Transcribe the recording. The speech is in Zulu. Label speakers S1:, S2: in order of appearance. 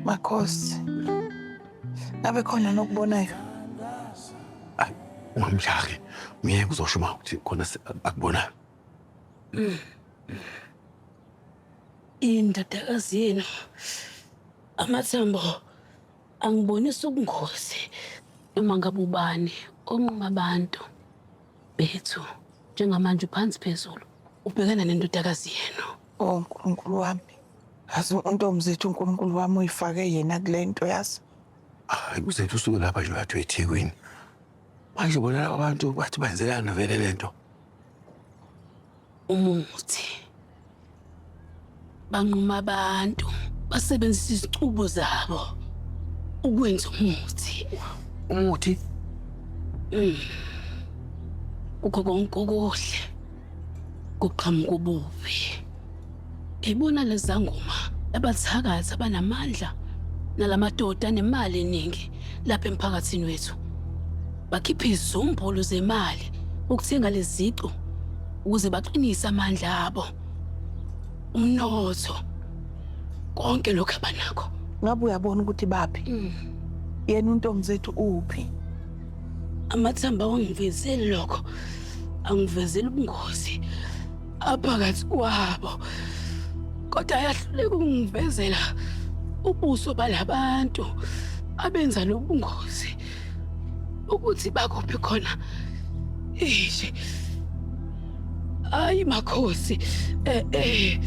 S1: Makhosi. Ngabe khona nokubonayo?
S2: Ayi, ungamjahi. Myeke uzosho uma ukuthi khona akubonayo.
S3: Indodakazi yenu amathambo angibonisa ubungozi noma ngabe ubani onquma abantu bethu njengamanje uphansi phezulu ubhekana nendodakazi yenu.
S1: Oh Nkulunkulu wami. Yazi untombi zethu uNkulunkulu wami uyifake yena kule nto yazi.
S2: Hayi uzethu usuke lapha nje wathi eThekwini. Manje bona laba bantu bathi benzelana vele lento.
S3: Umuthi banquma abantu basebenzisa izicubo zabo ukwenza umuthi.
S2: Umuthi?
S3: Kukho konke okuhle kuqhamuka ububi. Ngibona lezangoma abathakathi abanamandla nalamadoda anemali eningi lapha emphakathini wethu. Bakhipha izizumbulu zemali ukuthenga lezicu ukuze baqinise amandla abo. Umnotho konke lokhu abanakho.
S1: Ngabe uyabona ukuthi baphi? Yena untombi zethu uphi?
S3: Amathamba awangivezeli lokho. Angivezeli ubungozi aphakathi kwabo. Kodwa ayahluleka ukungivezela ubuso balabantu abenza lobungozi. Ukuthi bakuphi khona. Eish. Hayi makhosi. Eh eh.